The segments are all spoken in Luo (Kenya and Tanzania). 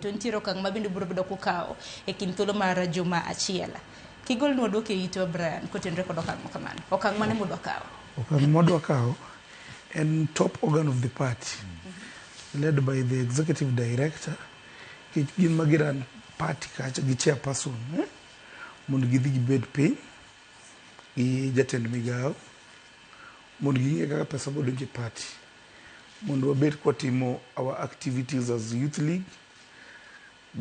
To nitiere okang' ma bende ubiro bedo kukawo e kind thuolo mar juma achiel. Kigolnwa duoko e itwa Brian kotenore kod okang' ma kamano. Okang' mane mudwa kawo? Okang' mwadwa kawo en top organ of the party led by the executive director nikech gin ma giran party kacha gi chairperson eh? Mondo gidhi gibed piny gi jatend migawo mondo ging'e kaka pesa bodonjo e party mondo wabed kwatimo our activities as youth league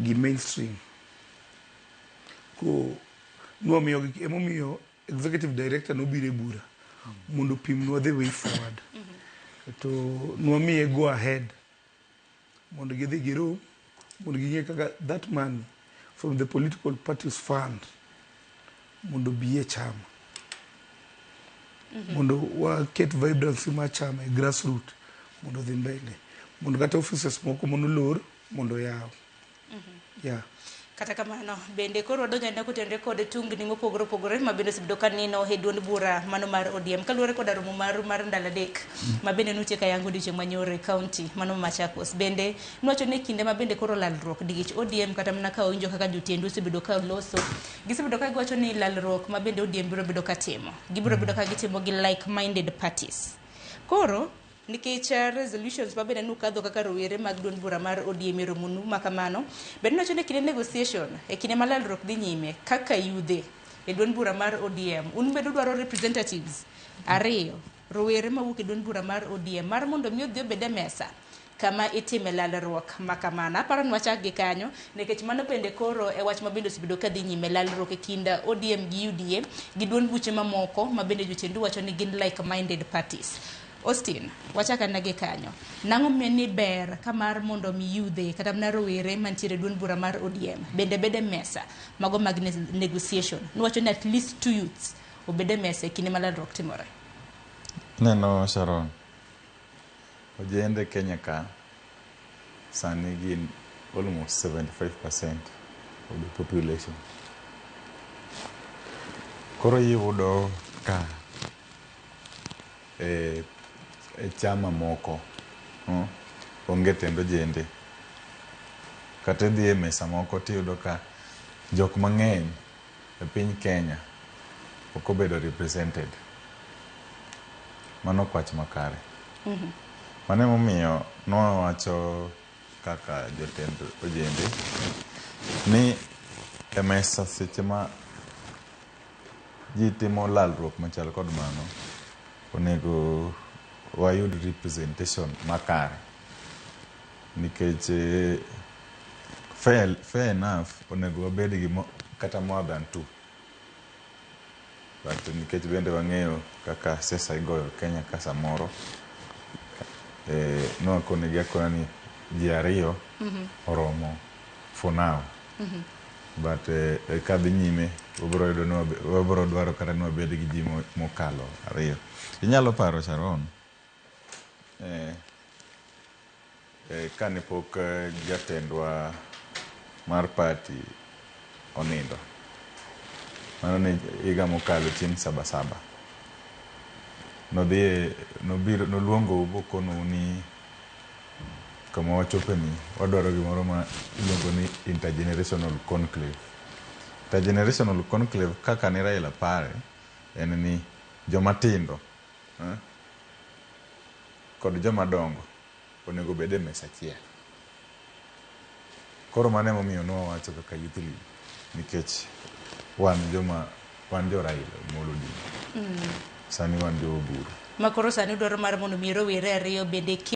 gi mainstream. Ko nwamiyo emomiyo executive director nobiro e bura mondo opimnwa the way forward to nwamiye go ahead mondo gidhi girom mondo ging'e kaka that money from the political parties fund mondo obi e chama mondo waket vibrancy mar chama e grassroot mondo odhi mbele mondo kata offices moko monolor mondo oyaw, yeah. Kata kamano, bende koro wadonjo anena kotenore kod tungni mopogore opogore ma bende osebedo ka nino e duond bura mano mar ODM kaluwore koda romo maru mar ndalo 3 ma bende nutieko ayango odiochieng' manyoro e county mano ma Machakos. Bende nwacho ni e kinde ma bende koro lalruok nikech ODM kata mana ka owinjo kaka jotendu osebedo ka loso, gisebedo ka giwacho ni lalruok ma bende ODM biro bedo ka timo, gibiro bedo ka gitimo gi like minded parties. Koro nikech resolutions ma bende nukadho kaka rowere mag duond bura mar ODM e romonu ma kamano, bende nwacho ni e kinde negotiation, e kinde ma lalruok dhi nyime kaka yudhe e duond bura mar ODM, un bende udwaro representatives ariyo rowere mawuok e duond bura mar ODM mar mondo mi odhi obed e mesa kama itime lalruok ma kamano. Aparo ni wachak gi kanyo nikech mano bende koro e wach ma bende osebedo ka dhi nyime, lalruok e kind ODM gi UDA gi duond buche mamoko ma bende jotendu wacho ni gin like minded parties. Austin, wachak anena gi kanyo. Nang'o momiyo ni ber ka mar mondo mi yudhe kata mana rowere mantiere e duond bura mar ODM bende bed e mesa mago mag negotiation. Nuwacho ni at least 2 youths obed e mesa e kinde ma lalruok timore. Neno Sharon, ojende Kenya ka sani gin almost 75% of the population. Koro iyudo ka e chama moko onge tend ojende. Kata idhi e mesa moko tiyudo ka jok mang'eny e piny Kenya ok obedo represented. Mano ok wach makare. Mano emomiyo nwawacho kaka jotend ojende ni e mesa seche ma ji timo lalruok machal kod mano, onego wayud representation makare. Nikech fair enough onego wabed gi kata more than 2. But nikech bende wang'eyo kaka siasa igoyo Kenya ka samoro, nwakonegi akona ni ji 2 oromo for now. But kadhi nyime wabro yudo ni wabro dwaro kata ni wabed gi ji mokalo 2. Inyalo paro Sharon, kane pok jatendwa mar party onindo, mano ne higa mokalo chieng' Sabasaba, nodhi nobiro noluongou bokonou ni kama wachope ni wadwaro gimoro ma iluongo ni intergenerational conclave. Intergenerational conclave kaka ne Raila pare en ni joma tindo kod joma dongo onego bed e mesa achiel. Koro mano emomiyo nwawacho kaka youth league nikech wan joma wan jo Raila Amolo Odinga. Sani wan jo Oburu. Ma koro sani udwaro mar mondo mi rowere 2 bende